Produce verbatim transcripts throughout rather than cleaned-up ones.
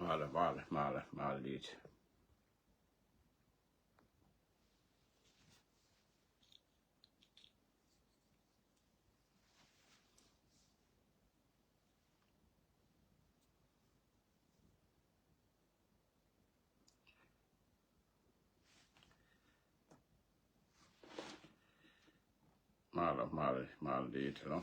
Malɛ, malɛ, malɛ, malɛ dit. Malɛ, malɛ, malɛ dit, you know.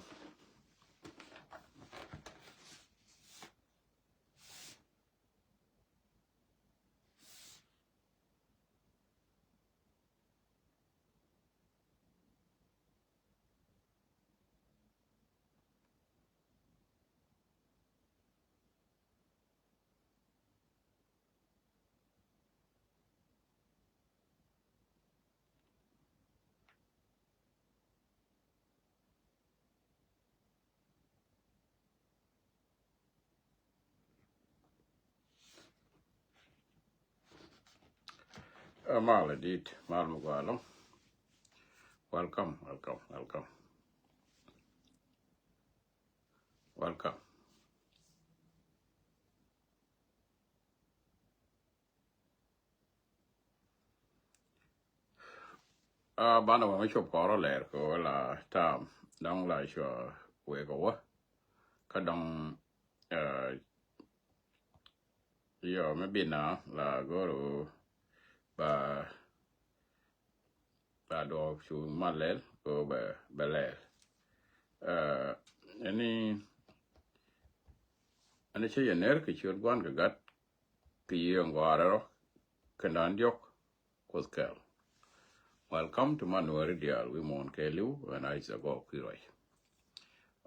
Ɛ, mal ɛ dit, mal mi gɔaa ɛlɔ̱ŋ. Welcome, welcome, welcome. Welcome. Aa, banɛ wä mi cop kɔrɔ lɛr kɛ wä la tam dɔŋ la cua wek kɛ wä kä dɔŋ, aa, yɔ mi bina la goro ba, ba duɔk cu mal lɛl kɛ wä bɛ, bɛ lɛl. Aa, ɛni, ɛni cä yɛ ner kɛ ciöt guan kɛ gat kɛ yiëë ŋɔaarɛ rɔ kɛ naan diɔk Kuoth kɛl. Welcome to Manuel Dial, wi̱i̱ muɔ̱ɔ̱n kɛɛliw, ɣän a is a gɔɔk kui̱ ruac.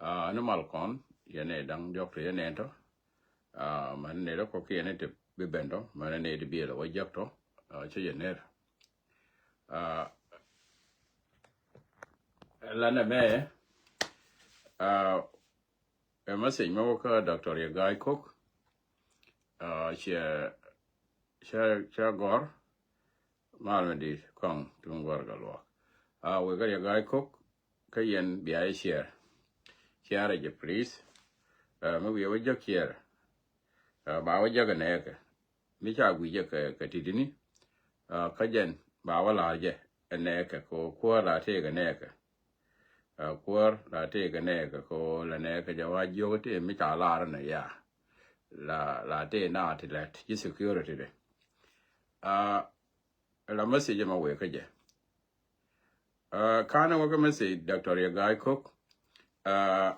Aa, ɛn mal kɔn yɛn ɛ da̱ŋ diɔk ti yɛn ɛ tɔ. Aa, mɛn ɛ nɛ dɔ kɔk yɛn ɛ ti bi ben tɔ, mɛn ɛ nɛ ti bi ɛ lɛ wä jek tɔ. Aa, cä yɛ ner. Aa, lanɛ mɛ, aa, ɛ message mɛ wä kä Doctor Yegai Kok. Aa, cɛ, cɛ, cɛ gɔr mal mi di kɔŋ tuŋ gɔr kɛ luɔk. Aa, wek kä Yegai Kok kä yɛn bia yɛ share. Share jɛ please. Aa, mi wiɛ wä jek share. Aa, ba wä jek nɛɛkɛ. Mi ca guic jɛ kɛ, kɛ titini. Aa, kä jɛn ba wä la̱r jɛ ɛ nɛɛkɛ kɛ kuäär la tëëkɛ nɛɛkɛ. Aa, kuäär la tëëkɛ nɛɛkɛ kɛ la nɛɛkɛ jɛ wa jiök tëë mi ca la̱r nɛ ya. La, la tëë na ti lɛt ji̱ security de. Aa, la message ma wek kä jɛ. Aa, kanɛ wä kä message Doctor Yegai Kok. Aa,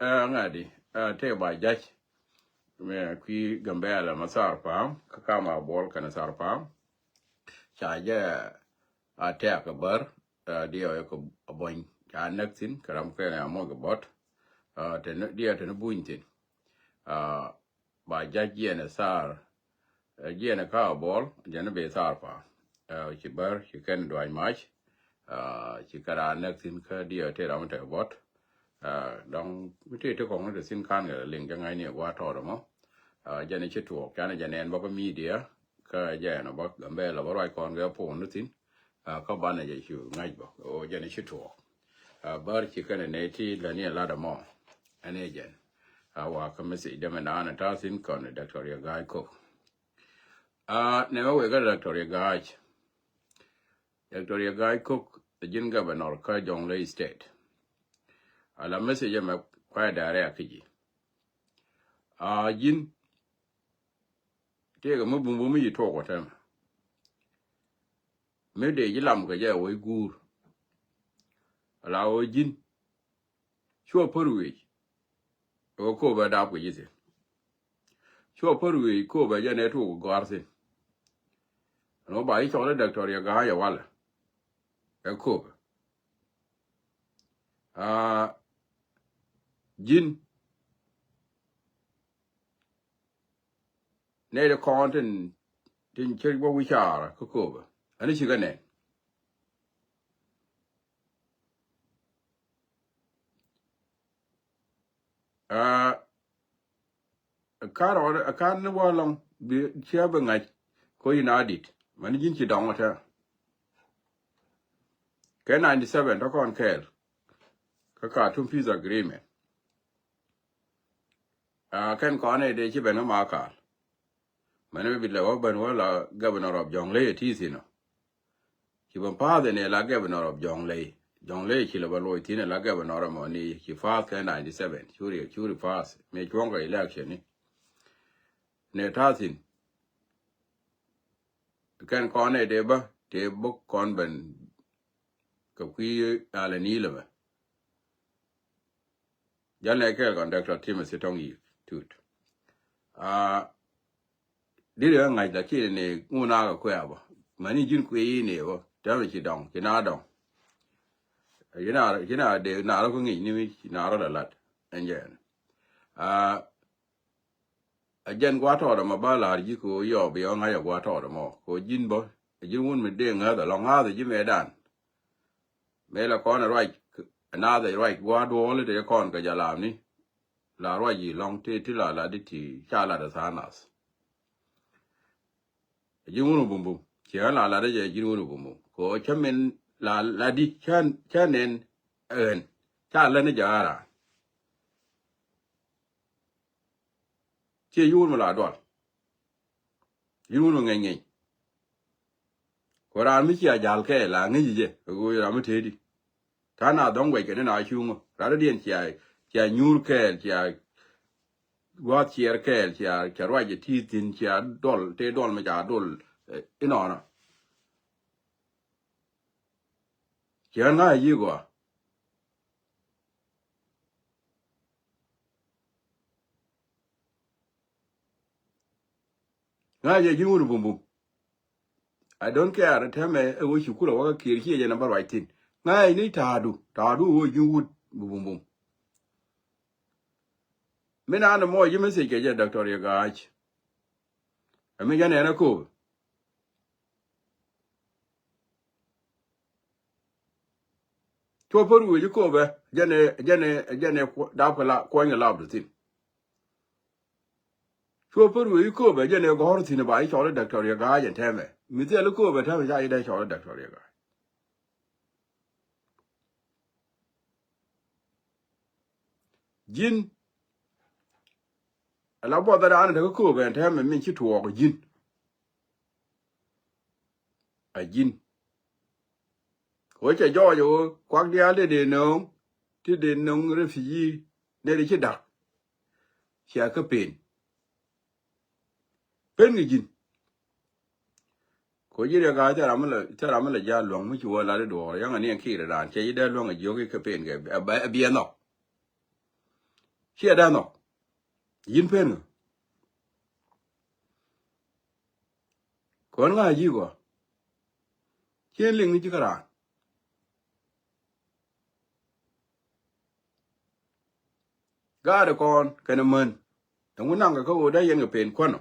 aa, ŋa̱di, aa, tëë ba jac. Mɛ kui̱ Gambɛla ma Thar Pam, kä kam a buɔl kɛnɛ Thar Pam. Ca jɛ a tɛk a bär, aa, diɛ wä kɛ buɔny. Ca näk thi̱n, kɛ ram kɛnɛ a muɔc kɛ bɔt. Aa, te ni, diɛ te ni buny thi̱n. Aa, ba jac jiɛn ɛ Thar. Ɛ, jiɛn ɛ ka a buɔl, jɛn ɛ bi Thar Pam. Aa, ci bär, ci kɛn duac mac. Aa, ci kɛ raan näk thi̱n kä diɛ tëë ram tɛk bɔt. Aa, dɔŋ mi tëë ti kɔŋ ni te thi̱n kan kɛ liŋ jɛ ŋa̱cni ɛ gua̱a̱th tɔɔt ɛmɔ. Aa, jɛn ɛ ci tuɔɔk, canɛ jɛ nɛn bä kä media, kä jɛn ɛ bä Gambɛla bä ruac kɔn kɛ puɔ̱n ni thi̱n. Aa, kä banɛ jɛ cu ŋa̱c bä, ɣöö jɛn ɛ ci tuɔɔk. Aa, bär ci kɛn ɛ nɛy ti lätni ɛ lat ɛmɔ. Ɛn ɛ jɛn. Aa, wa kä message dämɛ naan ɛ ta̱a̱ thi̱n kɔn ɛ Doctor Yegai Kok. Aa, nɛ mɛ wek kä Doctor Yegai. Doctor Yegai Kok, ɛ ji̱n governor kä Jonglei State. Ala message mɛ kuay direct kä ji̱. Aa, ji̱n tëëkɛ mi bum bum mi yi tuɔk wä tɛmɛ. Mi dee ji̱ lam kɛ jɛ wec guur. Ala wä ji̱n. Cuɔ pär wi̱i̱. Ɛ wä Kööbä dap kɛ ji̱ thi̱n. Cuɔ pär wi̱i̱ Kööbä jɛ nɛ tuɔk gɔ̱a̱r thi̱n. Ɛn wä ba ji̱ cɔl i̱ Doctor Yegai ɛ walɛ. Ɛ Kööbä. Aa, ji̱n. Nɛy ti kɔn tin, tin cir bä wi̱caarä kä Kööbä. Ani cikɛ nɛn. Aa, ɛ ka̱n rɔɔdɛ, ɛ ka̱n ni wä lɔŋ bi, ciɛ bi ŋa̱c. Ko in a dit. Mani ji̱n ci dɔŋ wä tɛ. Kɛ ninety seven tɔ kɔn kɛɛl. Kä Khartoum Peace Agreement. Aa, kɛn kɔn ɛ dee ci ben kä Makal. Mɛn mi bi lɛ wä ben wä la governor of Jonglei ɛ ti thin ɔ. Ci ben pa̱a̱th ɛn ɛ la governor of Jonglei. Jonglei ci lɛ bä loc thin ɛ la governor ɛmɔ ni ci pa̱a̱th kɛ ninety seven. Curi, curi pa̱a̱th. Mëë cuɔ̱ŋ kɛ election ni. Nɛ ta̱a̱ thin. Kɛn kɔn ɛ dee bä, tëë bä kɔn ben kɛ kui̱ alɛ ni lɛ bä. Jal nɛ kɛɛl kɔn Doctor Timothy Tong Yik Tut. Aa, diri ɛ ŋa̱c, lakin ni ŋun a kɛ kuɛ a bä. Mani ji̱n kui̱ ni bä. Tɛmɛ ci dɔŋ, ci na dɔŋ. Ci na, ci na de, na rɔ kä ŋi̱c ni mi, ci na rɔ la lat. Ɛn jɛ ɛn. Aa, a jɛn gua̱a̱ tɔɔt ɛmɔ ba la̱r ji̱ kɛ ɣöö yɔɔ bi ɣä ŋa̱c a gua̱a̱ tɔɔt ɛmɔ. Kɛ ɣöö ji̱n bä, ji̱n wun mi dee ŋäth ɛlɔ̱ŋ ŋa̱th ji̱ mëëdan. Mëë la kɔn ɛ ruac, ɛ naath ɛ ruac gua̱a̱r duɔɔl i̱ tëë kɔn kɛ jalamni. La ruac i̱ lɔ̱ŋ ti, ti la lat i̱ ti ca lat ɛ tha̱a̱ŋ nath. Ɛ ji̱n wun ɛ bumbum. Ciɛ ɣän la lat ɛ jɛ ji̱n wun ɛ bumbum. Kɛ ɣöö cä min la lat i̱ cä, cä nɛn ɛ ɣän. Ca lät ni jɛ ɣän raan. Ciɛ yun mi la dual. Yun mi ŋeny ŋeny. Ku raan mi cia jal kɛɛl la ŋi̱ci jɛ kɛ ɣöö ram mi tëëdi. Ta̱a̱ na dhɔ̱ŋ guɛc kɛ ni na cuŋä. Rat diɛn cia, cia nyuur kɛɛl, cia gua̱a̱th ciɛɛr kɛɛl, cia, cia ruac ɛ ti̱i̱ thi̱n, cia duɔl, tëë duɔl mi ca duɔl, eh, inɔnɔ. Ciɛ ŋa̱c ɛ ji̱ gɔaa. Ŋa̱c ɛ ji̱ wut bumbum. I don't care tɛmɛ ɛ wä cukul ɛ wä kä kiɛɛr ciɛ jɛ namba ruac thi̱n. Ŋa̱c ni ta̱a̱du, ta̱a̱du ɛ wä ji̱ wut bumbum. Mi naan mɔ ji̱ message kɛ jɛ Doctor Riek Gai. Ɛ mi jɛ nɛn ɛ ko̱o̱p. Cuɔ pär wee ji̱ kööbɛ jɛn ɛ, jɛn ɛ, jɛn ɛ dap kɛ la kuɔny kɛ lap dɔ thi̱n. Cuɔ pär wee ji̱ kööbɛ jɛn ɛ gɔ̱r thi̱n ba ji̱ cɔl i̱ Doctor Riek Gai jɛn tɛmɛ. Mi thil i̱ kööbɛ tɛmɛ ca ji̱ dee cɔl i̱ Doctor Riek Gai. Ji̱n ala buɔth ɛ raan in te kä kööbɛ ɛn tɛmɛ min ci tuɔɔk ji̱n. A ji̱n. Kɛ ɣöö cɛ jɔɔc ɣöö kuak diaal ti dee nööŋ, ti dee nööŋ refugee nɛy ti ci da̱k. Cia kä pen. Pen kɛ ji̱n. Kɛ ɣöö ji̱ Riek Gai thil ram mi la, thil ram mi la ja̱a̱l luäŋ mi ci wä lat i̱ duɔɔr, yaŋ ɛ ni ɛn kiir ɛ raan, cɛ ji̱ dee luäŋ ɛ jiök i̱ kä pen kɛ, ɛ, ɛ, ɛ biɛ nhɔk. Ciɛ dee nhɔk. Ji̱n pen kɛ. Kɔn ŋa̱c ji̱ gɔaa. Cien liŋ ni ji̱ kä raan. Gaat ɛ kɔn kɛnɛ män. Ɛŋu naŋkɛ kä ɣöö dee yɛn kɛ pen kuän ɔ?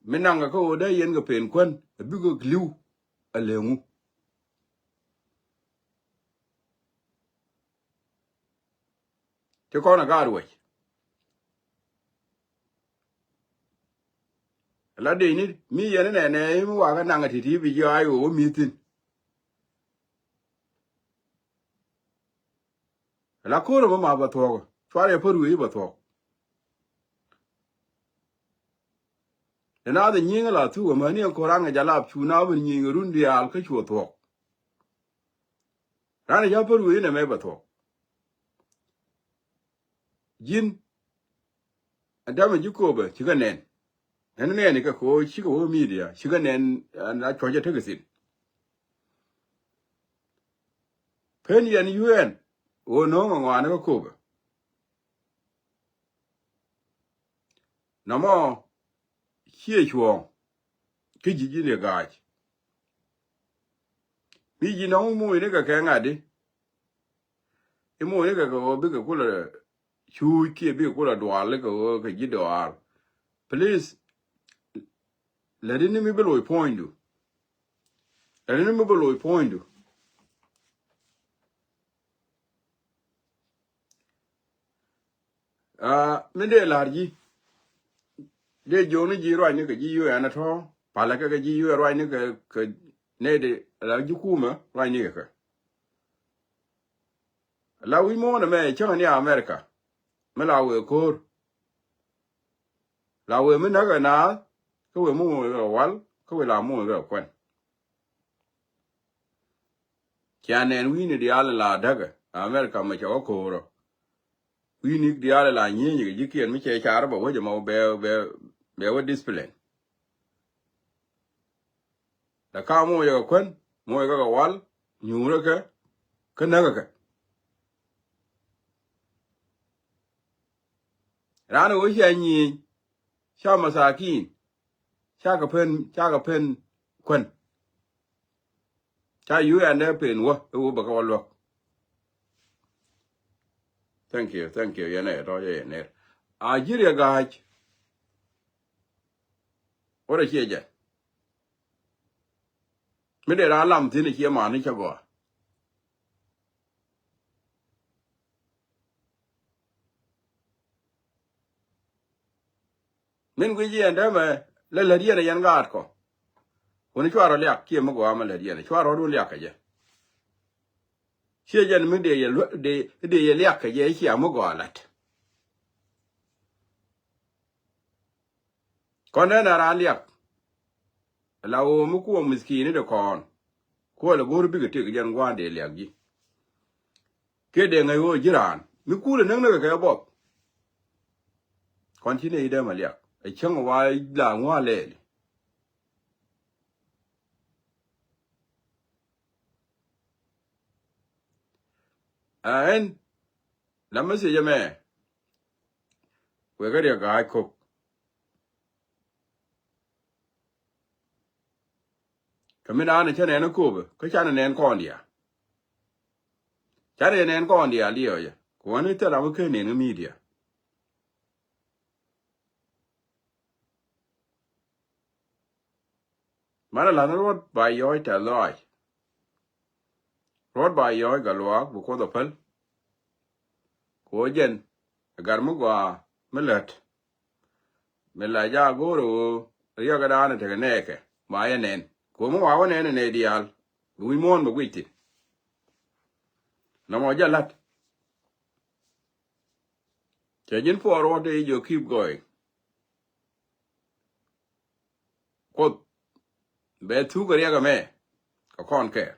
Mi naŋkɛ kä ɣöö dee yɛn kɛ pen kuän ɛ bikɛ li̱w ɛ leŋu. Ti kɔn a gaat wec. La dee ni mi yɛn nɛ nɛ mi wakä naŋ a ti̱ti̱ bi jiɔ a yo̱o̱ mi thi̱n. La ko̱r mɛ ma bɛ thuɔ̱k cuarɛ pär wee bɛ thuɔ̱k. Dee na dhɛ nyiŋ la thuk ɛmɛ ni ɛn ko̱r an kɛ jalap cu na ben nyiŋ run diaal kä cuɔ thuɔ̱k. Raan ɛ ca pär wee inɛ mɛ bɛ thuɔ̱k. Ji̱n ɛn tɛmɛ ji̱ kööbɛ cikɛ nɛn. Ɛn nɛn ikɛ ko̱ cikɛ wä media cikɛ nɛn. Ɛn a cuɔ̱cɛ tekɛ thi̱n. Pen yɛn U N ɣöö no̱o̱ŋ ɛ ŋɔaani kä kööbɛ. Nɔmɔ ciɛ cuɔ̱ɔ̱ŋ kä ji̱ ji̱n i̱ ga̱a̱c. Mi ji̱ nɔŋ i̱ muc ni kɛ kɛ ŋa̱t di. I̱ muc ni kɛ kɛ ɣöö bikɛ kulɛ cuuc kiɛ bikɛ kulɛ dual kɛ ɣöö kɛ ji̱ dɔaar. Please, lätdi ni mi bi loc puɔ̱nydu. Lätdi ni mi bi loc puɔ̱nydu. Aa, mi dee la̱r ji̱. Dee jiökni ji̱ ruacni kɛ ji̱ U N ɛ tɔ̱. Palɛ kɛ kɛ ji̱ U N ruacni kɛ, kɛ nɛy dee la ji̱ kumɛ ruacni kɛ kɛ. La wi̱c muɔ̱ɔ̱n ɛmɛ cäŋɛ ni America. Mi la wëë ko̱o̱r. La wëë mi näk ɛ naath, kä wëë mi moc kɛ wal, kä wëë la moc kɛ kuɛn. Cia nɛn wi̱i̱ni diaal in la däkɛ America mɛ cɛ wä ko̱o̱rä. Wi̱i̱ni diaal in la nyieeny kɛ ji̱kiɛn mi cɛ car bɛ wec ɛmɔ bɛ, bɛ, bɛ wä discipline. La ka moc kɛ kuän, moc kɛ kɛ wal, nyuurä kɛ, kä näk kɛ. Raan ɛ wä cia nyieeny, ca masakin, ca kɛ pen, ca kɛ pen kuän. Ca yu ɛn dee pen wä, ɛ wä bɛ kɛ wä luäk. Thank you, thank you, yɛn ɛ tɔ̱ yɛ yɛn ner. A ji̱ Riɛk Ga̱a̱c. Wä rɛ ciɛ jɛ. Mi dee raa lam thi̱n ɛ ciɛ mani cä gɔaa. Min guic yɛn dee mɛ lɛ lät yɛn ɛ yɛn gaat kɔ. Wuni cua rɔ liak kiɛ mi gɔaa mɛ lät yɛn ɛ cua rɔ dun liak kɛ jɛ. Ciɛ jɛn mi dee yɛ luɛ-, dee, dee yɛ liak kɛ jɛ cia mi gɔaa lät. Kɔn dee na raan liak. La ɣöö mi kuɔ mithkini de kɔn. Kuɔlɛ go̱r bikɛ tëk jɛn gua̱a̱n dee liak ji̱. Kiɛ dee ŋäc ɣöö ji̱ raan mi kulɛ näk näk kɛ buɔth. Kɔn ci nɛy dee ma liak ɛ cäŋ wa la ŋua̱a̱ lɛɛli. Ɛ ɛn la message ɛmɛ. Wek kä Riɛk Ga̱a̱c Kok. Kɛ mi naan cä nɛn ɛ Köpɛ kä canɛ nɛn kɔn diaal. Canɛ nɛn kɔn diaal diɛ ɔ yɛ kɛ wä ni thil ram mi ken nɛn kä media. Manɛ la̱th ni ruɔ̱t ba yɔɔc tɛth lɔaac. Ruɔ̱t ba yɔɔc Gatluak bi Kuoth ɛ päl. Kɛ ɣöö jɛn ɛ gat mi gɔaa mi lät. Mi la jaa go̱o̱rɛ ɣöö riɛk ɛ daanɛ tekɛ nɛɛkɛ ba yɛ nɛn. Kɛ ɣöö mi wa wä nɛn ɛ nɛy diaal. Bi wi̱c muɔ̱ɔ̱n bɛ guic thi̱n. Nɔmɔ jɛ la̱t. Cɛ ji̱n puɔɔr ruɔ̱t i̱ jiök keep going. Kuoth bɛ thuk kɛ riɛk ɛmɛ kɛ kɔn kɛɛl.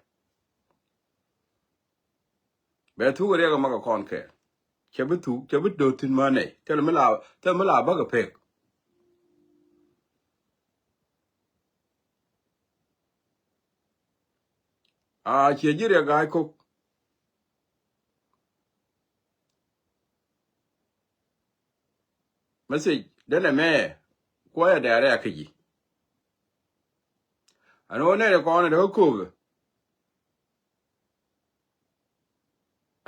Bɛ thuk kɛ riɛk ɛmɛ kɛ kɔn kɛɛl. Cɛ bi thuk, cɛ bi do̱th thi̱n mänɛ. Thilɛ mi la, thilɛ mi la bäkɛ pek. A ciɛ ji̱ Riɛk Ga̱a̱c Kok. Message denɛ mɛ kuɔyɛ dɛɛrɛ a kä ji̱. Ɛn ɣöö nɛy ti kɔn in te kä Köpɛ.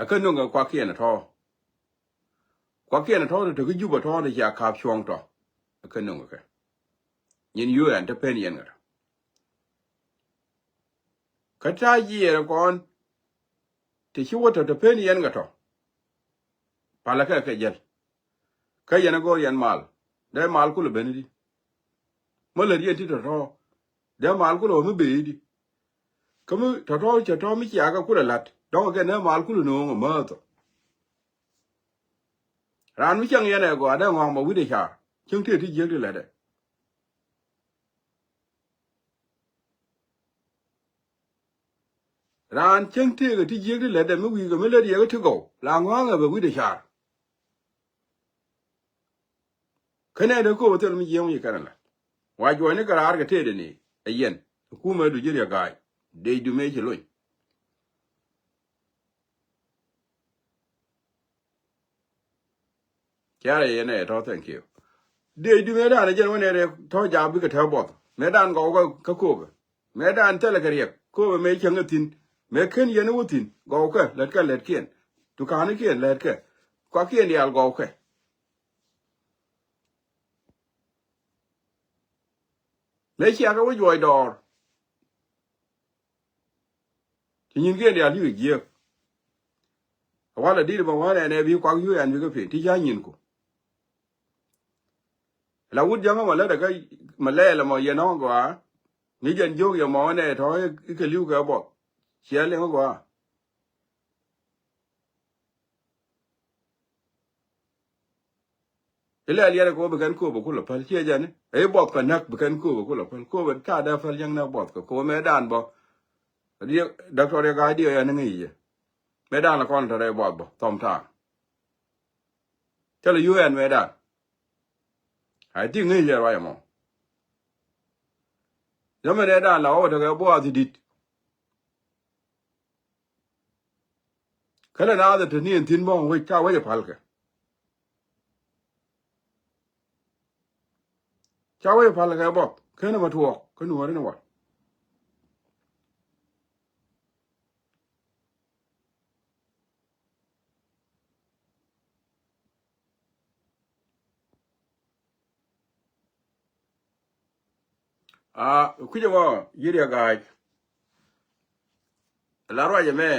Ɛ kä nöŋ kɛ kuakiɛn ɛ tɔ̱. Kuakiɛn ɛ tɔ̱ ti te kä Jubɛ tɔ̱ ti cia ka̱p cuɔ̱ŋ tɔ̱. Ɛ kä nöŋ kɛ nyin yio̱o̱ ɛn te pen yɛn kɛ tɔ̱. Kä ta̱a̱ jiɛɛr ɛ kɔn ti ci wä tɔ̱ te pen yɛn kɛ tɔ̱. Palä kɛ kɛ jäl. Kä yɛn ɛ go̱o̱r yɛn mal. Dee mal kulɛ ben i̱di. Mä lät yɛn ti tɔ̱tɔ̱. Dee mal kulɛ wä mi bee i̱di. Kä mi tɔ̱tɔ̱ cɛ tɔ̱ mi ciakä kulɛ la̱t. Dɔ̱ŋ kɛ nɛ mal kulɛ no̱o̱ŋ ɛ määth ɔ. Raan mi cäŋ yɛn ɛ gɔaa dee ŋɔ̱a̱ŋ bɛ wi̱cdɛ ca̱r. Cäŋ tëë ti jiäk ti lätdɛ. Raan cäŋ tëëkɛ ti jiäk ti lätdɛ mi wi̱i̱kɛ mi lät yɛ kä ti gɔw la ŋɔ̱a̱ŋɛ bɛ wi̱cdɛ ca̱r. Kä nɛy ti Köpɛ thil mi jiääk mi ci kɛn ɛ la̱t. Wa juɔcni kɛ raar kɛ tëëdɛ ni ɛ yɛn ɛ kumɛ du ji̱ Riɛk Ga̱a̱c. Dee du mëë ci lony. Cɛ rɛy yɛn ɛ tɔ̱, thank you. Dee du mëë dan ɛ jɛn wä nɛy rɛy tɔ̱ jaap bikɛ tɛ̱w buɔth. Mëë dan gɔw kä, kä Köpɛ. Mëë dan thilɛ kɛ riɛk. Köpɛ mëë cäŋ ɛ thi̱n. Mëë ken yɛn wä thi̱n. Gɔwkɛ, lätkɛ lätkiɛn. Tuka̱nikiɛn lätkɛ. Kuakiɛn diaal gɔwkɛ. Mëë ciakä wä juɔc dɔɔr. Ci nyinkiɛn diaal cikɛ jiääk. A walɛ di̱t ɛmɔ wä nɛnɛ bi kuak yio̱o̱ ɛn bikɛ pen ti ca nyinku. La wut jäŋä mɔ lätdɛ kä mɛ lɛɛl ɛmɔ yɛn ɔ̱ŋ gɔaa. Ni jɛn jiök yɛ mɔ nɛ tɔ̱ i̱ kɛ li̱w kɛ buɔth. Ciɛ liŋ gɔaa. Ilɛ liɛrɛ kɛ wä bi kɛn kööbä kulɛ päl ciɛ jɛn. Ɛ i̱ buɔth kɛ näk bi kɛn kööbä kulɛ päl. Kööbä ka dee päl yäŋ nɛ buɔth kɛ kööbä mëë dan bä. Ɛ diɛ, Doctor Riek Gai diɛ yɛn ŋäc yɛ. Mëë dan lɛ kɔn te rɛy buɔth bä thɔm ta̱a̱. Thilɛ U N mëë dan. I think ŋäc yɛ ruac ɛmɔ. Yämɛ mëë dan la wä tekɛ buɔth i̱ di̱t. Kä lɛ naath ɛ te ni ɛn thi̱n bä wec ca wec ɛ pa̱lkɛ. Ca wec ɛ pa̱lkɛ bä ken ɛmɛ tuɔɔk kä nuɔ̱ɔ̱ri ni wal. Aa, kui̱cɛ mɔ yi̱r yɛ ga̱a̱c. La ruacɛ mɛ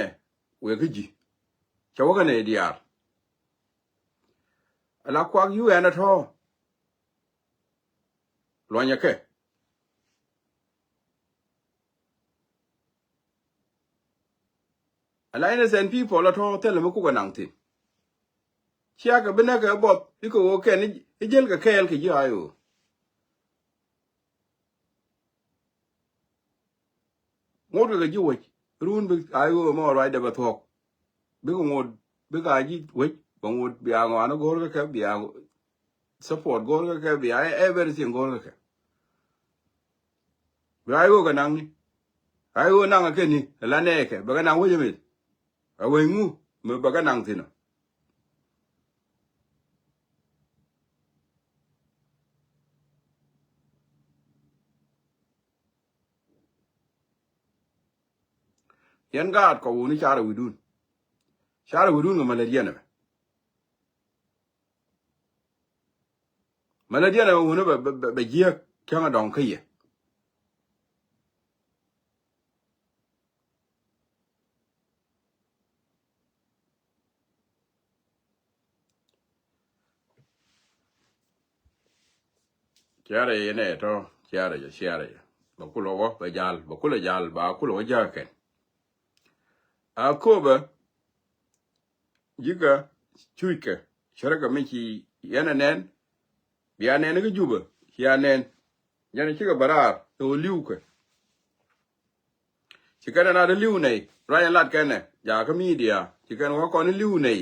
wëë kä ji̱. Cɛ wä kä nɛy diaal. La kuak U N ɛ tɔ̱. Luɔnyɛ kɛ. Ala innocent people a tɔ̱ thilɛ mi kukɛ naŋ thi̱n. Ciakɛ bi näkɛ buɔth ikɛ ɣöö kɛn i̱ jäl kɛ kɛɛl kɛ ji̱ I O. Ŋot kɛ kɛ ji̱ wec run bi I O mɔ ruacdɛ bɛ thuɔ̱k. Bikɛ ŋot bikɛ a ji̱ wec bɛ ŋot bia ŋɔaani go̱o̱r kɛ kɛ bia support go̱o̱r kɛ kɛ bia everything go̱o̱r kɛ kɛ. Bi I O kɛ naŋni. I O naŋ kɛ ni la nɛɛkɛ bɛ kɛ naŋ wec mi. A wec ŋu mi bɛ kɛ naŋ thi̱n ɔ. Yɛn gaat kɔ wuni carɛ wi̱dun. Carɛ wi̱dun kɛ malät yɛn ɛmɛ. Malät yɛn ɛmɛ wuni bɛ, bɛ, bɛ, bɛ jiäk cäŋ a dɔŋ kä yɛ. Ciarɛ yɛ nɛ tɔ, ciarɛ yɛ, ciarɛ yɛ. Bɛ kulɛ wä, bɛ jal, bɛ kulɛ jal, ba kulɛ wä jäkɛn. A köpɛ, ji̱kɛ, cuckɛ, cärkɛ mi ci yɛn ɛ nɛn, bia nɛn kä Jubɛ, cia nɛn. Jɛn cikɛ bɛ raar, ɛ wä li̱wkɛ. Ci kɛn ɛ na dee li̱w nɛy ruac ɛn lat kɛn ɛ jakä midia ci kɛn wä kɔn i̱ li̱w nɛy.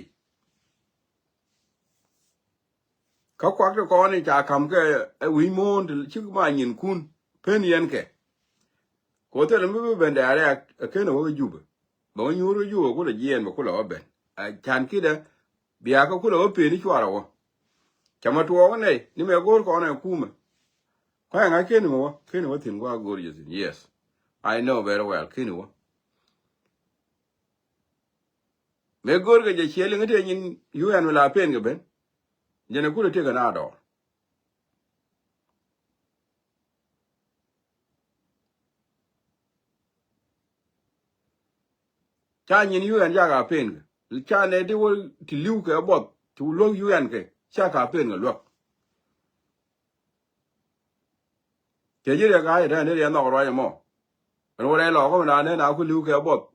Kä kuak ti kɔn i̱ ca ka̱m kɛ ɛ wi̱c mo̱o̱n ti cik ma nyinkun pen yɛn kɛ. Ko thilɛ mi bi ben dɛɛrɛ ɛ ken ɛ wä kä Jubɛ bɛ wä nyuur kä Jubɛ kulɛ jiɛɛn bɛ kulɛ wä ben. Ɛ can kidɛ bia kä kulɛ wä pen i̱ cuarɛ wä. Cä mɛ tuɔɔk inɛy ni mɛ go̱o̱r kɔn ɛ kumɛ. Kɔn ɛ ŋa̱c ken mɛ wä ken wä thi̱n gua̱a̱k go̱o̱r jɛ thi̱n. Yes, I know very well ken wä. Mëë go̱o̱rkɛ jɛ ciɛ liŋ i̱ tëë nyin U N mi la pen kɛ ben. Jɛn ɛ kulɛ tëëkɛ na dɔɔr. Ca nyin U N ca ka pen kɛ ca nɛ ti wä ti li̱w kɛ buɔth ti luäk U N kɛ ca ka pen kɛ luäk. Cɛ ji̱ riɛk ka yɛ tɛn ni riɛk nhɔk ruac ɛmɔ. Ɛn wä rɛy lɔɔk kä mi na nɛ na ku li̱w kɛ buɔth.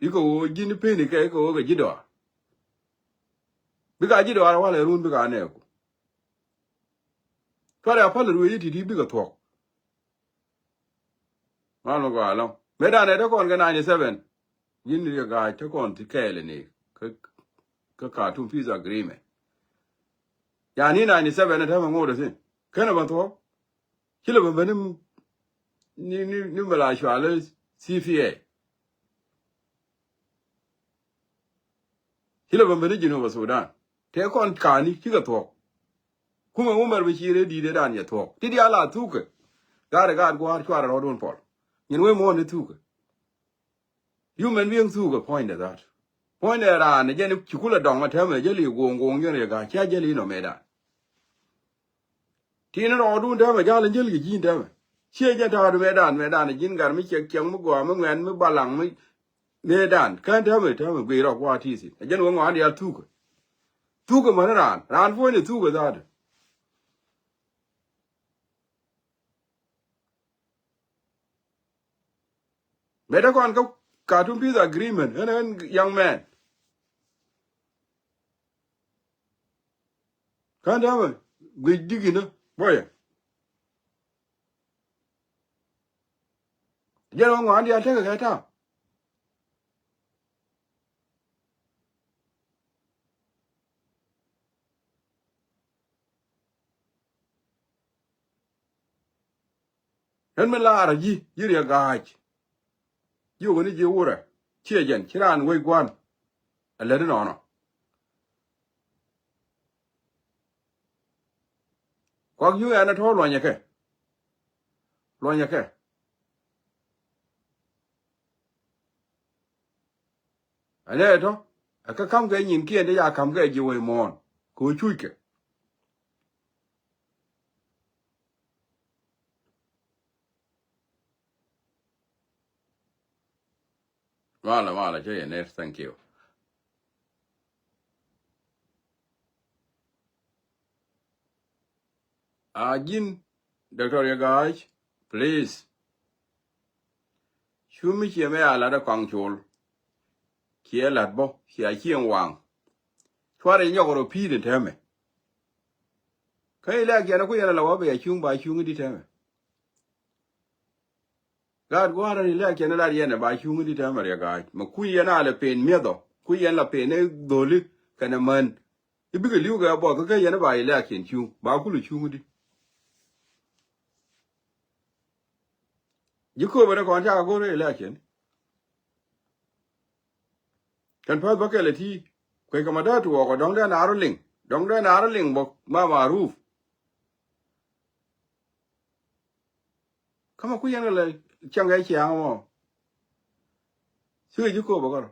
Ikɛ ɣöö ji̱n peni kɛ ikɛ ɣöö kɛ ji̱ dɔaar. Bikɛ a ji̱ dɔaar walɛ run bikɛ a nɛɛku. Cuarɛ a päl ruëëc i̱ ti̱ti̱ bikɛ thuɔ̱k. Ŋuan mi gɔaa ɛlɔ̱ŋ mëë danɛ te kɔn kɛ ninety seven. Ji̱n riɛk gaac te kɔn ti kɛɛl ni kä, kä Khartoum Peace Agreement. Yani ninety seven ɛ täämɛ ŋot ɛ thi̱n kenɛ bä thuɔ̱k. Ci lɛ bä ben ni, ni, ni, ni mɛ la cual i̱ C P A. Ci lɛ bä ben ni Jinub Sudan. Tëë kɔn ka̱a̱ni cikɛ thuɔ̱k. Kumɛ Umar Bashir ëë di̱i̱t ëë dan yɛ thuɔ̱k. Ti diaal a thukɛ. Gaat ɛ gaat gua̱a̱r cuarɛ rɔɔdun pɔl. Nyin wee muɔ̱ɔ̱n ni thukɛ. Human being thukɛ puɔ̱nydɛ that. Puɔ̱nydɛ raan ɛ jɛn ci kulɛ dɔŋ ɛ täämɛ jäli go̱o̱ŋ go̱o̱ŋ jɛn riɛ ga̱a̱c cia jäli nɔ mëëdan. Tin rɔɔdun täämɛ ja̱l in jäl kɛ ji̱n täämɛ. Ciɛ jɛn ta̱a̱du mëëdan, mëëdan ji̱n gat mi ciɛk ciɛk mi gɔaa mi ŋuɛ̈n mi balaŋ mi mëëdan. Kään täämɛ, täämɛ guiy rɔk gua̱a̱ ti̱i̱ thi̱n. Ɛ jɛn wä ŋɔa̱n diaal thukɛ. Thukɛ mäni raan, raan puɔ̱nydɛ thukɛ that. Mëë te kɔn kä Khartoum Peace Agreement, ɣän, ɣän young man. Ka̱n dämɛ guic di̱k inä bɔyɛ. Jɛn ɣän ŋɔaani diaal tekɛ kɛ ta̱a̱. Ɣän mi laarä ji̱, ji̱ Riɛk Ga̱a̱c. Ji̱ wä ni ji̱ wurɛ ciɛ jɛn ci raan wec gua̱n. Ɛ lät inɔnɔ. Kuak nyuŋ ɛn ɛ tɔ̱ luɔnyɛ kɛ. Luɔnyɛ kɛ. Ɛn ɛ tɔ̱ ɛ kä ka̱m kɛ nyinkiɛn ti ca ka̱m kɛ ji̱ wec muɔ̱ɔ̱n kɛ ɣöö cuc kɛ. Malɛ, malɛ, cä yɛ ner, thank you. A ji̱n, Doctor Riɛk Ga̱a̱c, please. Cu mi ciɛ mɛ a lat ɛ kɔaŋ col. Ciɛ lat bä, cia cieŋ waŋ. Cuarɛ nyɔk rɔ pi̱i̱t in täämɛ. Kä ilɛk yɛn ku yɛn ala wä bɛ a cuŋ ba cuŋ di täämɛ. Gaat gua̱a̱r ni lɛk cɛn lat yɛn ɛ ba cuŋ di täämɛ Riɛk Ga̱a̱c. Mɛ kui̱ yɛn a lɛ pen miɛth ɔ. Kui̱ yɛn la pen ɛ dholi kɛnɛ män. I̱ bikɛ li̱w kɛ buɔth kä yɛn ɛ ba ilɛk cɛn cuŋ. Ba kulɛ cuŋ di. Ji̱ kööbä ni kɔn ca go̱r ilɛk cɛn. Kɛn päth bä kɛl ɛ ti. Kuec kɛ ma dee tuɔɔk ɔ dɔ̱ŋ dee naar liŋ. Dɔ̱ŋ dee naar liŋ bä ma maruf. Kä ma kui̱ yɛn kɛ lɛ cäŋ kɛ ciaŋ mɔ. Cikɛ ji̱ kööbä kärɔ.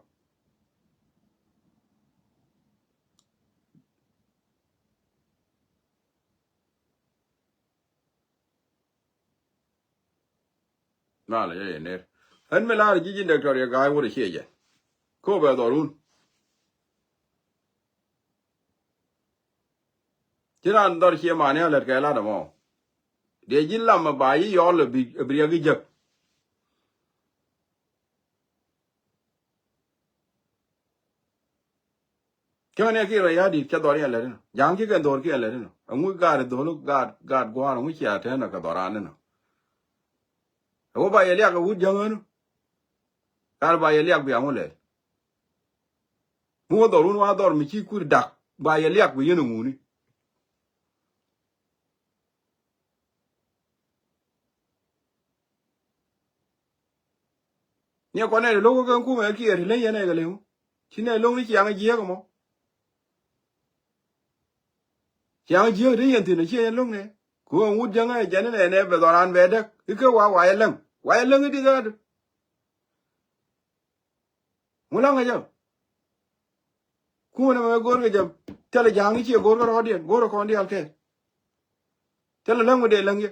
Malɛ, yɛ yɛ ner. Ɣän mi la̱r ji̱ ji̱ Doctor Riɛk Ga̱a̱c wut ɛ ciɛ jɛ. Kööbä ɛ dhɔrun. Ci raan dhɔr ciɛ mani a lät kɛ lat ɛmɔ. Dee ji̱ lam ɛ ba ji̱ yɔl ɛ bi, ɛ bi riɛk i̱ jek. Cäŋ ni kiɛ rɔ ya̱di̱t cä dhɔr yɛn lät inɔ. Ja̱a̱ŋ ci kɛn dhɔr kiɛ lät inɔ. Ɛŋu gaat dhɔl gaat, gaat gua̱a̱r ɛŋu cia tɛn ɔ kɛ dhɔran inɔ. Ɛ wä ba yɛ liak ɛ wut jäŋ ɣän. Gaat ba yɛ liak bia ŋu lɛl. Mi wä dhɔr wun wa dhɔr mi ci kur dak ba yɛ liak bi yɛn ɛ ŋuni. Niɛ kɔn nɛ lo̱k kɛ kɛn kumɛ kiɛ ti leny yɛn ɛ kɛ leny. Ci nɛ lo̱k ni ciaŋ jiɛk mɔ. Ciaŋ jiäk ti yɛn thi̱n a ciɛ yɛn lo̱ŋ nɛ. Ku ɛn wut jäŋä ɛ jɛn inɛ nɛ bɛ dhɔran bɛ däk i̱ kä wa wa yɛ läŋ. Wa yɛ läŋ i̱ di dhäär. Ŋu la̱ŋ ɛ jɛ. Kumɛ nɛ mɛ go̱r kɛ jɛ. Thilɛ ja̱a̱ŋ i̱ ciɛ go̱r kä rɔɔdiɛn go̱r ɛ kɔn diaal kɛ. Thilɛ läŋ mi dee läŋ yɛ.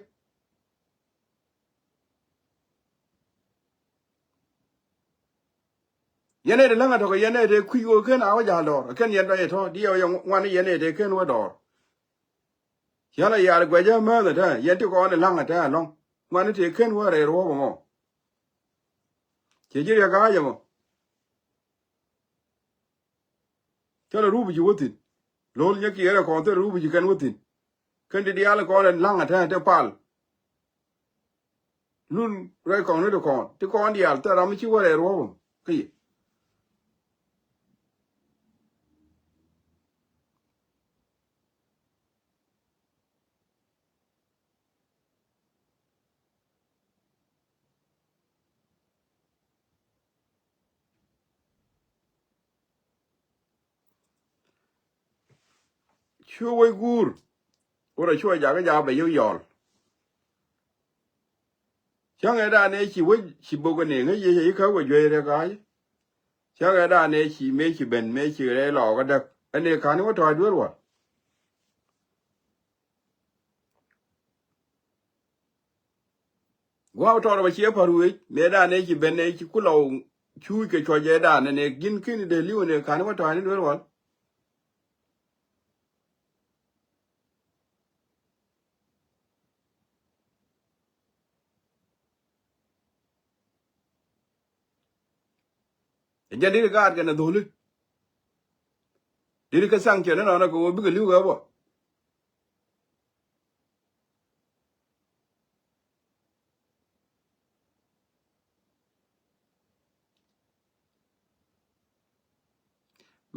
Yɛn ɛ ti läŋ a tɔk yɛn ɛ ti kui̱ ɣöö ken a wä ja̱l dɔɔr kɛn yɛn dɔ̱c ɛ tɔ̱ diɛw yɛ ŋuan yɛn ɛ ti ken wä dɔɔr. Yɛn a yar guɛcä määth ɛ tɛ yɛn ti kɔn ɛ läŋ ɛ tɛ ɛlɔ̱ŋ ŋuan ti ken wä rɛy ruɔ̱p ɛmɔ. Ciɛ ji̱ riɛk ka̱a̱c ɛmɔ. Thilɛ rup ji̱ wä thi̱n. Lo̱l nyɛ kiɛɛr ɛ kɔn thilɛ rup ji̱ kɛn wä thi̱n. Kɛn ti diaal ɛ kɔn ɛ läŋ ɛ tɛ ɛ ti pal. Lun rɛy kɔn ni ti kɔn ti kɔn diaal thil ram mi ci wä rɛy ruɔ̱p kä yɛ. Cu wec guur. Wurɛ cuɔ jakä jakä bɛ yek yɔɔl. Cäŋɛ danɛ ci wec ci bok ɛ ni ŋäc yec ɛ ikä wec juey rɛ ka̱a̱c. Cäŋɛ danɛ ci mëë ci ben mëë ci rɛ lɔɔk ɛ däk ɛ ni ka̱n wä tɔ̱a̱c duer wal. Gua̱a̱p tɔɔr bɛ ciɛ pa̱r wec mëë danɛ ci ben ɛ ci kulɔw cuuc kɛ cuɔc ɛ danɛ ni ji̱n ki̱n dee li̱w ni ka̱n wä tɔ̱a̱c ni duer wal. Ɛ jɛn diri gaat kɛn ɛ dho̱li. Diri kä sanction inɔnɔ kɛ ɣöö bikɛ li̱w kɛ bɔ.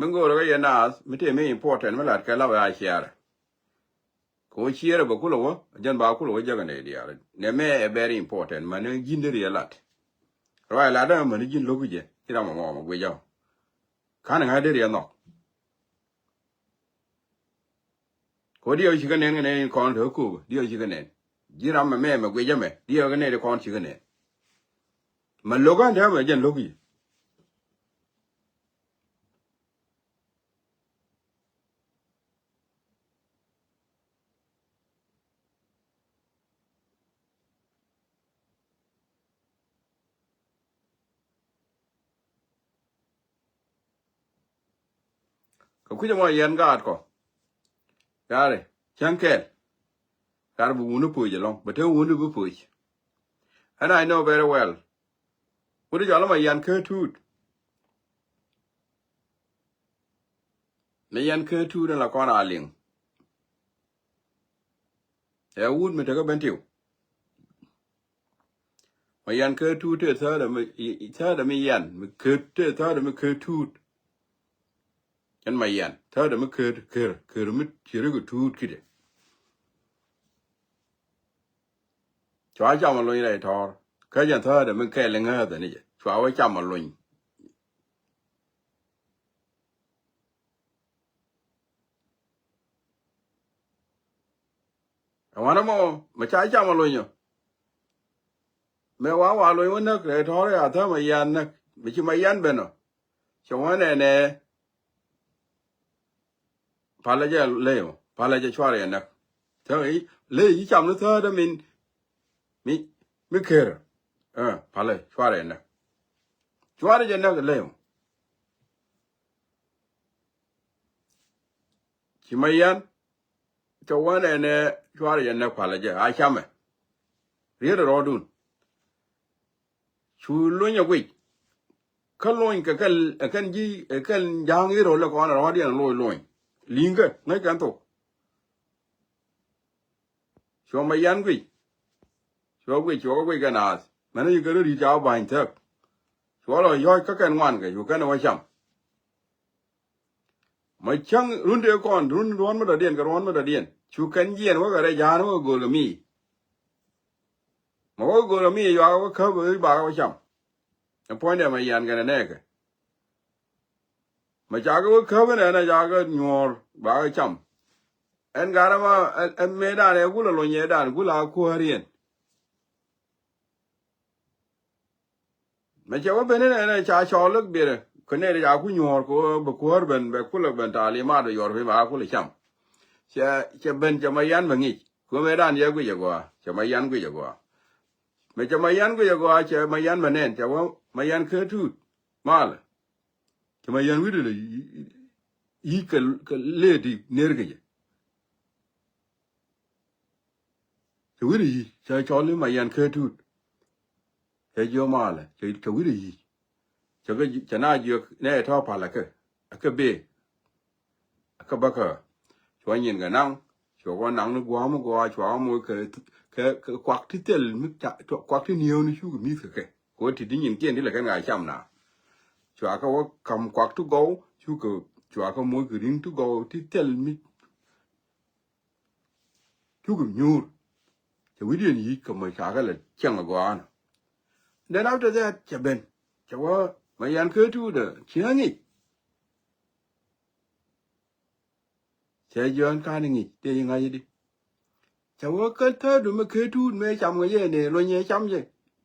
Mi go̱o̱rä kä yɛ naath mi tëë mi important mi lat kɛ lap ɛ a ciaarɛ. Kɛ wä ciɛɛrɛ bɛ kulɛ wä jɛn ba kulɛ wä jäkɛ nɛ diaal nɛ mɛ ɛ very important mani ji̱n deri ɛ lat. Ruac lat dämɛ mani ji̱n lo̱k jɛ ci ram ɛmɔ mɛ guic ɔ. Ka̱n ŋa̱ deri ɛ nhɔk. Kɛ wä diɛw cikɛ nɛn kɛ nɛn in kɔn te ko̱o̱k diɛw cikɛ nɛn. Ji̱ ram mɛ mɛ mɛ guic ɛmɛ diɛw kɛ nɛn in kɔn cikɛ nɛn. Mɛ lo̱k ɣän dämɛ jɛn lo̱k jɛ. Kɛ kui̱c ɛmɔ yɛn gaat kɔ. Yaari cäŋ kɛɛl. Kar bi wuni poc ɛlɔ̱ŋ bɛ te wuni bi poc. And I know very well. Wut i̱ cɔl ɛmɔ yɛn kä tuut. Mi yɛn kä tuut ɛn la kɔn a liŋ. Ɛ wut mi tekä ben tiu. Ma yɛn kä tuut tëë thäärä mi, i, i, thäärä mi yɛn mi kä tëë thäärä mi kä tuut. Ɛn ma yɛn thäärä mi kä ker ker mi ci rik tuut kidɛ. Cua cam a lony rɛy tɔɔr kä jɛn thäärä mi kɛɛl iŋääthä ni jɛ cua wä cam a lony. Ɛŋuan ɛmɔ mɛ ca cam a lony ɔ. Mɛ wa wa lony wä näk rɛy tɔɔr ya thämɛ yan näk mɛ ci ma yan ben ɔ. Cɛ wä nɛnɛ. Palä jɛ ley mɔ palä jɛ cuarɛ jɛ näk. Thämɛ ley ci cam ni thäärä min mi mi ker. Palä cuarɛ jɛ näk. Cuarɛ jɛ näk ley mɔ. Ci ma yan cɛ wä nɛnɛ cuarɛ jɛ näk palä jɛ a camɛ. Riet rɔɔdun. Cu lony a guic. Kä lony kɛ kɛn ji̱ kɛn ja̱a̱ŋ i̱ rol lɛ kɔn rɔɔdiɛn loc lony. Li̱ŋ kɛ ŋäc kɛn thok. Cuɔ ma yan guic. Cuɔ guic cuɔ kä guic kɛ naath mɛn i̱ kɛ rɔ ri̱t ca wä ba̱ny thäk. Cuɔ lɔ yɔ̱c kä kɛn ŋuan kɛ cu kɛn wä cam. Ma cäŋ run tëë kɔn run ruɔ̱n mi dɔ̱diɛn kɛ ruɔ̱n mi dɔ̱diɛn cu kɛn jiɛn wä kɛ rɛy ja̱a̱n wä kɛ go̱o̱l kɛ mi. Ma wä kɛ go̱o̱l kɛ mi yuakä wä käp wä bakä wä cam. Ɛ puɔ̱nydɛ ma yɛn kɛn ɛ nɛɛkɛ. Ma cakɛ wä käp inɛn ɛ cakɛ nyuɔ̱ɔ̱r bakä cam. Ɛn garɛ ma ɛ mëëdan ɛ gul ɛ lony ɛ dan gul a kuäär yɛn. Mɛ cɛ wä ben inɛ inɛ ca cɔl lä biɛrɛ kɛ nɛy ca ku nyuɔ̱ɔ̱r kɛ wä bɛ kuäär ben bɛ kulɛ ben ta̱a̱ limaat bɛ yuɔr piny ba kulɛ cam. Cɛ cɛ ben cɛ ma yan bɛ ŋic kɛ wä mɛ dan yɛ guic agɔaa cɛ ma yan guic agɔaa. Mɛ cɛ ma yan guic agɔaa cɛ ma yan bɛ nɛn cɛ wä ma yan kä tuut. Malɛ cɛ ma yan wi̱cdɛ lɛ yic kɛ lëëti ner kɛ jɛ. Cɛ wi̱r yi̱ cɛ cɔl i̱ ma yɛn kä tuut. Cɛ jiök malɛ cɛ wi̱r yi̱. Cɛ na jiök nɛ tɔ̱ pal akä akä bee. Akä bäkä cua nyin kɛ naŋ cua kɔ naŋ ni gua̱a̱m mi gɔaa cua moc kɛ kɛ kuak ti thil mi kuak ti niewni cuk mi̱th kɛ kɛ. Kɛ wä ti ti nyin kiɛn ti lɛ kɛn ka cam na. Cua kɛ wä kam kuak ti gɔw cuk kɛ cua kɛ moc kɛ ri̱ŋ ti gɔw ti thil mi cuk kɛ nyuur. Cɛ wi̱diɛn yic kɛ mɔ ca kɛ lɛ cɛŋ agɔaa nɔ. Then after that cɛ ben cɛ wä ma yan kä tuut ɛ cieŋ i̱ cɛ jiɔn kan i̱ ŋi̱c tëë i̱ ŋa̱c i̱di. Cɛ wä kä thäär du mi kä tuut mëë cam kɛ yɛ ni luny yɛ cam jɛ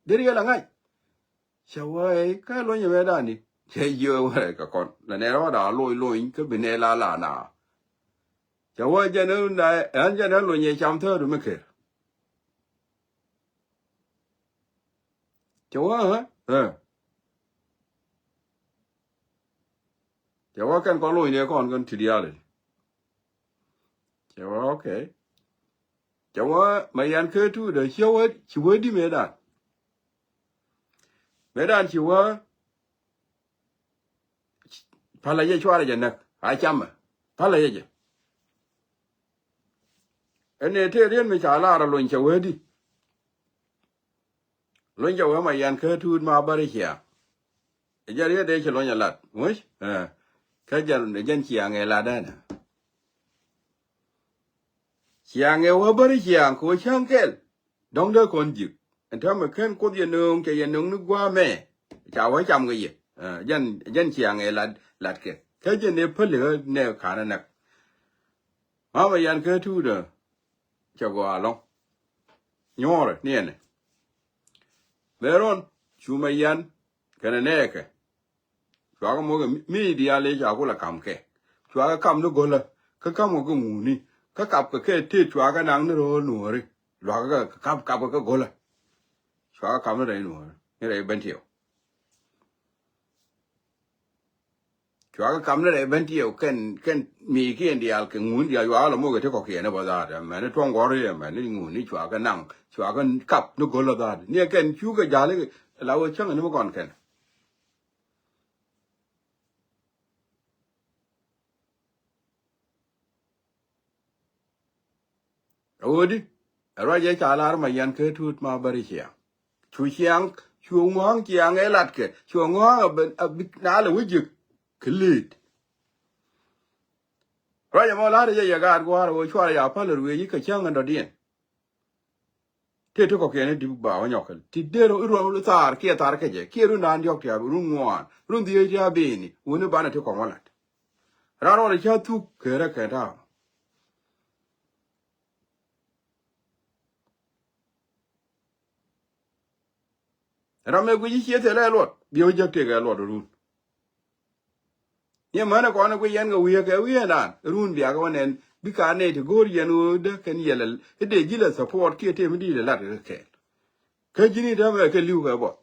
deri yɛ la ŋa̱c. Cɛ wä ɛ kä luny yɛ mëë dani cɛ jiɔn wä rɛ kɛ kɔn la nɛ rɔɔda loc loc kä bi nɛ la la na. Cɛ wä jɛn ɛ na ɛn jɛn ɛ luny yɛ cam thäär du mi ker. Cɛ wä ɛ cɛ wä kɛn kɔn lony dee kɔn kɛn ti diaal. Cɛ wä okay. Cɛ wä ma yan kä tuut dee ci wä ci wä di mëëdan. Mëëdan ci wä. Palä jɛ cuarɛ jɛ näk a camɛ. Palä jɛ jɛ. Ɛn ëë tëë riet mi ca lar a lony cɛ wee di. Lony cɛ wee ma yan kä tuut ma bäri cia. Ɛ jɛ riet dee ci lony a lat muc. Kä jɛn, jɛn ciaŋ ɛ lat ɛnɛ. Ciaŋ ɛ wä bäri ciaŋ kɛ wä cäŋ kɛl. Dɔ̱ŋ dee kɔn ji̱k. Ɛn täämɛ ken Kuoth yɛ nööŋ, cɛ yɛ nööŋ ni gua̱a̱mɛ. Ca wä cam kɛ yɛ. Ɛ, jɛn, jɛn ciaŋ ɛ lat, lat kɛ. Kä jɛn ɛ päli ɣä nɛ ka̱n ɛ näk. Mama yan kä tuudä. Cɛ gɔaa ɛlɔ̱ŋ. Nyuɔrɛ ni ɛnɛ. Bɛ rɔn cumɛ yan kɛnɛ nɛɛkɛ. Cuakä mɔkɛ mi, mi diaal i̱ ca kulɛ kam kɛ. Cuakä kam ni go̱lä. Kä kam kɛ ŋuni. Kä kap kɛ kɛ tëë cuakä naŋ ni ro̱o̱l nuɔ̱ɔ̱ri. Luakä kɛ kap, kap kɛ go̱lä. Cuakä kam ni rɛy nuɔ̱ɔ̱ri. Ni rɛy ben tiɛw. Cuakä kam ni rɛy ben tiɛw kɛn, kɛn mi kiɛn diaal kɛ ŋuni diaal yuakä lɔ mɔkɛ ti kɔkiɛn ni bä dhaat. Ɛmɛn ni tuɔ̱ŋ gɔ̱ri ɛmɛn ni ŋuni cuakä naŋ. Cuakä kap ni go̱lä dhaat. Ni ɛ kɛn cukɛ ja̱l i̱ la wä cäŋ ni mi kɔn kɛn. Ɛ ɣöödi, ɛ ruac ɛ ca lar ma yɛn kä tuut ma bäri ciaŋ. Cu ciaŋ, cu ŋua̱a̱ŋ ciaŋ ɛ latkɛ, cu ŋua̱a̱ŋ a bi, a bi naalɛ wä ji̱k kɛ li̱i̱t. Ruac ɛmɔ la̱rä jɛ yɛ gaat gua̱a̱r ɣöö cuarɛ ya päl ruëëc i̱ kɛ cäŋ ɛn dɔ̱diɛn. Tëë ti kɔ̱kiɛn i̱ di̱p ba wä nyɔk kɛl. Ti dee run, run thaar kiɛ thaar kecɛ kiɛ run da̱a̱n diɔ̱k tia̱a̱ run ŋuan run dhieec tia̱a̱ beni wuni banɛ ti kɔ̱ŋ wä lat. Ran ruɔl i̱ ca thuk kërä kɛ ta̱a̱. Ram ɛ guic i̱ ciɛ thilɛ luɔt bi wä jäk tëëkɛ luɔt run. Ni mänɛ kɔn ɛ guic yɛn kɛ wi̱i̱ kɛ wi̱i̱ ɛnan run biakä wä nɛn bikɛ a nɛy ti go̱o̱r yɛn ɣöö dee kɛn yɛl ɛ dee ji̱ lɛ support kiɛ tëë mi di̱i̱t ɛ lat kɛ kɛɛl. Kä ji̱n i̱ täämɛ kɛ li̱w kɛ buɔth.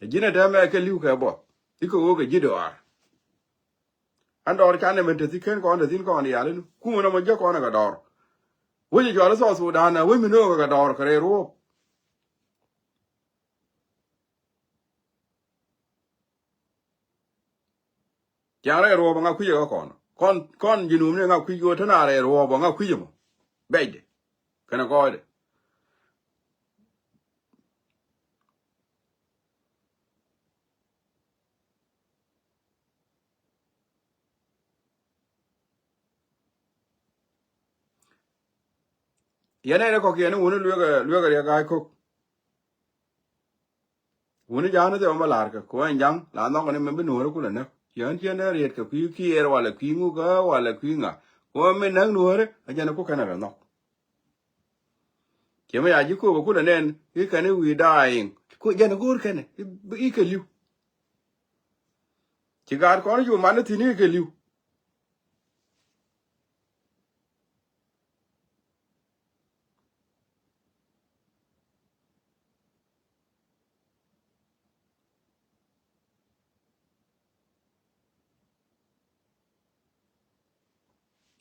Ɛ ji̱n ɛ täämɛ kɛ li̱w kɛ buɔth i̱ kɛ ɣöö kɛ ji̱ dɔaar. An dɔɔr canɛ mɛn te thi̱n ken kɔn te thi̱n kɔn yal in kumä nɔmɔ jek kɔn kɛ dɔɔr. Wec ɛ cɔal i̱ South Sudan ɛ wec mi nööŋ kɛ dɔɔr kɛ rɛy ruɔ̱ɔ̱p. Ciaŋ rɛy ruɔ̱ɔ̱p ɛ ŋa kui̱c ɛ kä kɔn kɔn kɔn ji̱ nuum ni ɛ ŋa kui̱c ɣöö te na rɛy ruɔ̱ɔ̱p ɛ ŋa kui̱c ɛmɔ. Bɛcdɛ kɛnɛ gɔɔydɛ. Yɛn ɛn ɛ kɔ̱kiɛn ni wuni lueekɛ lueekɛ riɛk ga̱a̱c ko̱k. Wuni ja̱a̱n ni thɛmɛ bä la̱r kɛ kɛ wä ɛn ja̱ŋ la nhɔk ni mɛ bi nuɔ̱ɔ̱ri kulɛ näk. Ciɛ ɣän ciɛ nɛ riet kɛ kui̱ kiɛɛr walɛ kui̱ ŋukä walɛ kui̱ ŋa. Kɛ wä mi näk nuɔ̱ɔ̱ri a jɛn ɛ kuk kɛn ɛ rɛ nhɔk. Ciɛ mi ya ji̱ ko̱o̱k ɛ kulɛ nɛn i̱ kɛn i̱ wi̱i̱ da̱a̱ i̱ŋ ku jɛn ɛ go̱o̱r kɛn i̱ kɛ li̱w. Ci gaat kɔn i̱ cu man i̱ thi̱n i̱ kɛ li̱w.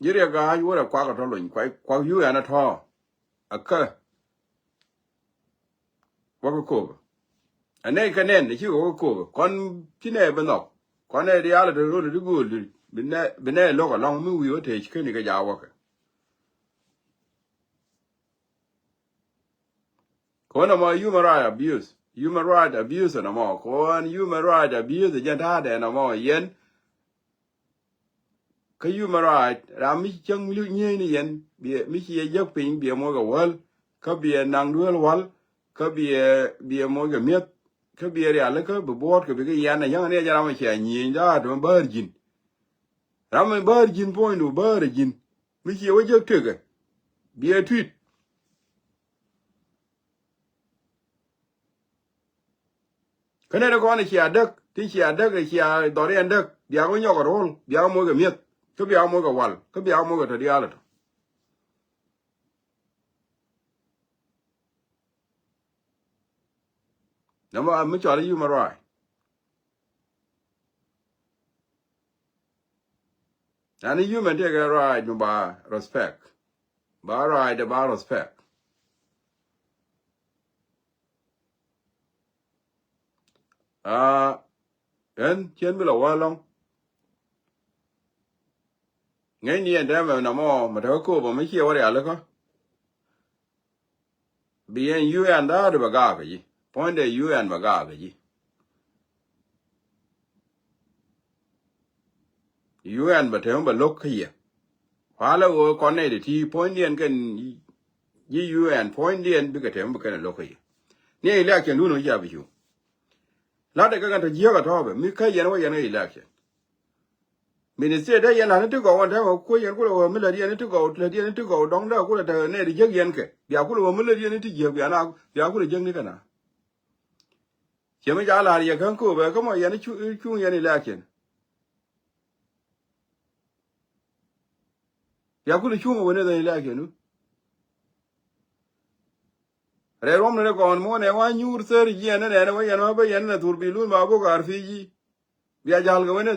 Ji̱ riɛk ga̱a̱c wurɛ kuak ɛ tɔ lony kuak yuk ɛn ɛ tɔ̱. Akä wä kä ko̱o̱k. Ɛ nɛy kä nɛn ɛ ci wä kä ko̱o̱k kɔn ci nɛy bi nhɔk. Kɔn nɛy diaal ɛ te rol ɛ ti gööl bi nɛy lo̱k ɛlɔ̱ŋ mi wi̱i̱ wä tëë ci keni kɛ jaak wäkɛ. Kɔn ɛmɔ human right abuse. Human right abuse ɛn ɛmɔ kɔn human right abuse jɛn ta̱a̱dɛ ɛn ɛmɔ yɛn. Kä human right ram mi ci cäŋ li̱w nyieyni yɛn biɛ mi ci yɛ jäk piny biɛ moc kɛ wäl. Kä biɛ naŋ duel wäl. Kä biɛ biɛ moc kɛ mi̱eth. Kä biɛ rialikä bi buɔ̱ɔ̱t kɛ bikɛ yɛn a yäŋ ni a jɛ ram a cia nyieny da̱a̱t mi bäär ji̱n. Ram mi bäär ji̱n puɔ̱nydu bäär ji̱n. Mi ciɛ wä jek tekɛ biɛ tui̱t. Kä nɛn kɔn cia däk ti cia däk cia dhɔriɛn däk biak wä nyɔk a ro̱l biak wä moc kɛ mi̱eth. Kä biak wä moc kɛ wal kä biak wä moc kɛ tɔ diaal a tɔ. Nɔmɔ mi cɔal i̱ human right. Ɛn i̱ human tekɛ right mi ba respect. Ba right ba respect. Aa, ɛn cien bi lɔ wä lɔŋ. Ŋäcni ɛn tɛmɛ nɔmɔ mɛ te kä kööbä mi ciɛ wä rialikä. Bi yɛn U N da̱a̱du bɛ gaak kɛ ji̱ puɔ̱nydɛ U N bɛ gaak kɛ ji̱. U N bɛ tɛm bɛ lo̱k kä yɛ. Kualɛ ɣöö kɔn nɛy ti ti puɔ̱nydiɛn kɛn ji̱ U N puɔ̱nydiɛn bikɛ tɛm bɛ kɛn ɛ lo̱k kä yɛ. Ni election dun cia bi cu. La̱tdɛ kɛ kɛn tɔ jiäk ɛ tɔ̱ɔ̱pɛ mi kä yɛn wä yɛn kä election. Ministry dee yɛn la̱t ni ti gɔw ɛn tɛmɛ kuec yɛn kulɛ wä mi lät yɛn ni ti gɔw lät yɛn ni ti gɔw dɔ̱ŋ dee kulɛ te nɛy ti jiäk yɛn kɛ bia kulɛ wä mi lät yɛn ni ti jiäk bia na bia kulɛ jiäk ni kɛ na. Ciɛ mi ca la̱r yɛ kän kööbɛ kä mɔ yɛn cuŋ yɛn election. Bia kulɛ cuŋ ɛ wä ni dhɛn election nu. Rɛy ruɔm ni rɛ gɔɔn muɔnɛ wa nyuur thäri jiɛn ni nɛn wä yɛn wä bä yɛn ni thur bi lun ba bok ar pi̱i̱ ji̱. Bia jal kɛ wä ni.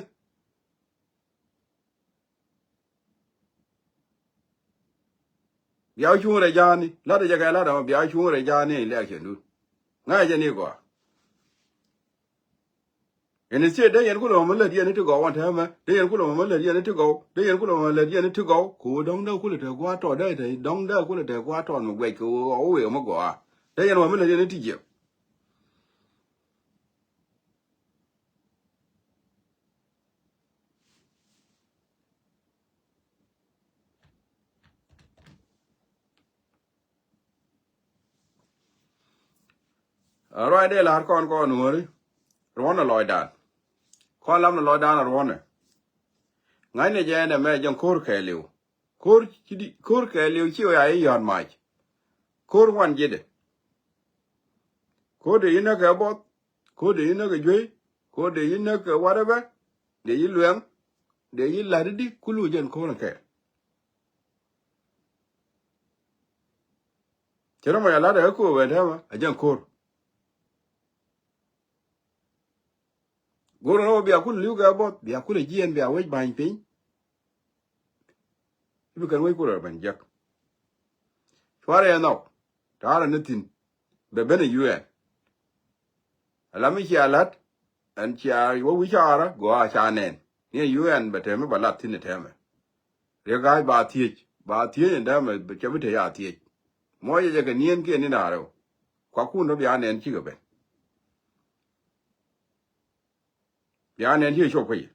Bia wä cuŋ rɛy ja̱a̱ni la̱tdɛ jɛ kɛ la̱tdɛ mɔ bia wä cuŋ rɛy ja̱a̱ni election dun. Ŋa̱cɛ ni gɔaa. Ɛn i̱ thiet dee yɛn kulɛ mɔ mi lät yɛn i̱ ti gɔw wan täämɛ dee yɛn kulɛ mɔ mi lät yɛn i̱ ti gɔw dee yɛn kulɛ mɔ mi lät yɛn i̱ ti gɔw kɛ ɣöö dɔ̱ŋ dee kulɛ te gua̱a̱r tɔɔt dee te dɔ̱ŋ dee kulɛ te gua̱a̱r tɔɔt mi guɛc kɛ ɣöö ɣɔw wëë mɔ gɔaa. Dee yɛn mɔ mi lät yɛn i̱ ti jiɛk. Ruac dee la̱r kɔn kɔn nuɔ̱ɔ̱ri ruɔ̱nɛ lɔcdan. Kɔn lamnɛ lɔcdan ruɔ̱nɛ. Ŋa̱cnɛ jɛ ɛn ɛmɛ jɛn ko̱r kɛɛliw. Ko̱r ci di ko̱r kɛɛliw ci wä ya i̱ yɔ̱a̱t mac. Ko̱r ŋuan ji̱dɛ. Ko̱r dee yinä kɛ buɔth. Ko̱r dee yinä kɛ juey. Ko̱r dee yinä kɛ whatever. Dee yi luɛŋ. Dee yi la̱t i̱di kulu jɛn ko̱r kɛ. Cɛ rɔ mɔ ya la̱t ɛ ko̱r wɛ tɛmɛ a jɛn ko̱r. Go̱r ni wä bia kul li̱w kɛ buɔth bia kul jiɛn bia wec ba̱ny piny. I̱ bi kɛn wec kul rɔ ben jek. Cuarɛ yɛ nhɔk ta̱a̱rɛ ni thi̱n bɛ ben ɛ U N. Ala mi cia la̱t ɛn cia wä wi̱c caarä gɔaa ca nɛn ni ɛ U N bɛ tɛmɛ bɛ la̱t thi̱n ɛ tɛmɛ. Riɛk ga̱a̱c ba thiec ba thiec ɛn tɛmɛ cɛ bi te ya thiec. Muɔcɛ jɛ kɛ niɛn kiɛ ni na rɛw. Kuakun tɔ bia nɛn cikɛ ben. Bia nɛn cikɛ cop kä yɛ.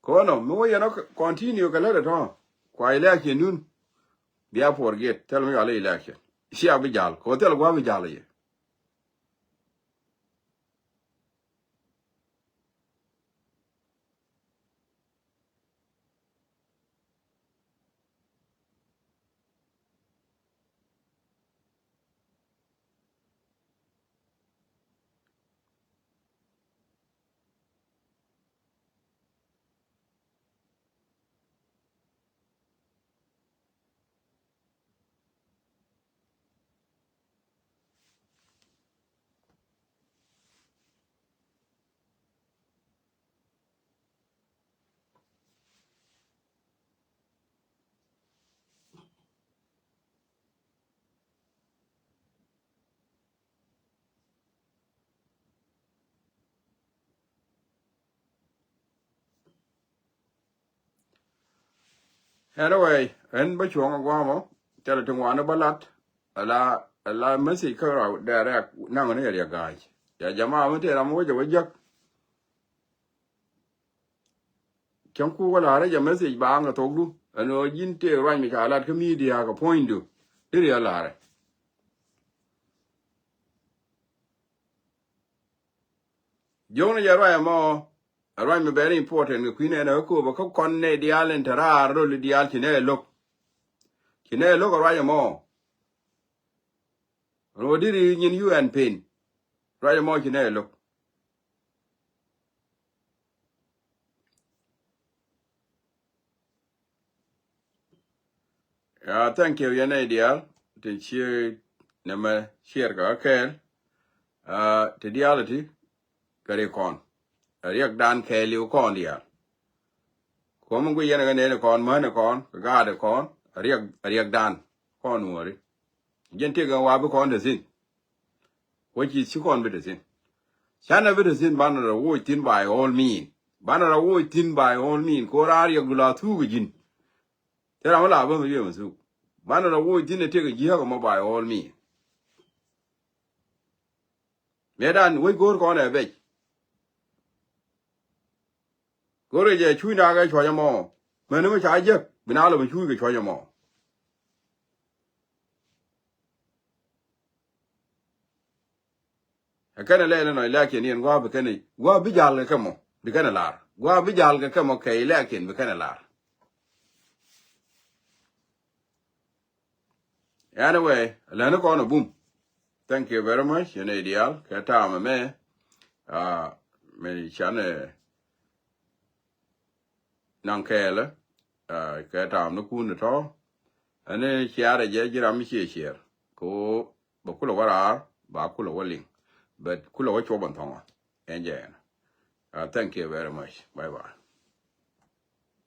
Kono mi wä yɛn ɔ continue kɛ lät ɛ tɔ̱ kua election nun. Bia forget thil mi yɔal election cia bi jal kɛ wä thil gua bi jal yɛ. Anyway, ɛn bä cuɔ̱ŋ a gua̱a̱mɔ thilɛ ti ŋuani bä lat. Ala ala message kä rɔ direct naŋ ni riɛk ga̱a̱c. Ya jama mi tëë ram wecɛ wä jek. Cäŋ ku wä la̱rä jɛ message ba ŋä thokdu ɛn ɣöö ji̱n tëë ruany mi ca lat kä media kɛ puɔ̱nydu. Di riɛ la̱rä. Jiökni jɛ ruac ɛmɔ ɛ ruac mi very important kɛ kui̱n ɛn ɛ kä kööbä kä kɔn nɛ diaal ɛn te raar rol diaal ci nɛ ɛ lo̱k. Ci nɛ ɛ lo̱k ɛ ruac ɛmɔ. Ruɔ̱ diri nyin U N pen ruac ɛmɔ ci nɛ ɛ lo̱k. Ya, thank you yɛn nɛy diaal ti ci nɛmɛ share kɛ kɛɛl. Ti diaal ti kɛ ri kɔn riɛkdan kɛɛliw kɔn diaal. Kuɔm in gui yɛn kɛ nɛy ni kɔn mäni kɔn kɛ gaadi kɔn riɛk riɛkdan kɔn nuɔri. Jɛn tëëk ɛn wa bi kɔn te thi̱n. Wä ci ci kɔn bi te thi̱n. Canɛ bi te thi̱n banɛ rɔ woc thi̱n by all mean. Banɛ rɔ woc thi̱n by all mean ko raan riɛk du la thuuk ji̱n. Te ram la bä mi yem thuk. Banɛ rɔ woc thi̱n ɛ tëk jiäk ɛmɔ by all mean. Mëëdan wec go̱o̱r kɔn ɛ bec. Go̱o̱r jɛ cuc na kɛ cuɔ̱c ɛmɔ. Mɛn mi ca jek bi na lɔ mi cuc kɛ cuɔ̱c ɛmɔ. Ɛ kɛnɛ lɛl inɔ election yɛn gua̱a̱ bi kɛnɛ gua̱a̱ bi jal kɛ kɛ mɔ bi kɛnɛ lar gua̱a̱ bi jal kɛ kɛ mɔ kɛ election bi kɛnɛ lar. Anyway, lɛni kɔn a bum. Thank you very much. Yɛn a ideal kɛ ta̱a̱m ɛmɛ. Ah, mi canɛ naŋ kɛɛlɛ. Ah, kɛ ta̱a̱m ni kun tɔ. Ɛni ciarɛ jɛ jiram mi ciɛ ciɛr ko bɛ kulɛ wä raar ba kulɛ wä liŋ. But kulɛ wä cuɔp ɛn thɔŋɔ. Ɛn jɛ ɛn. Ah, thank you very much. Bye bye.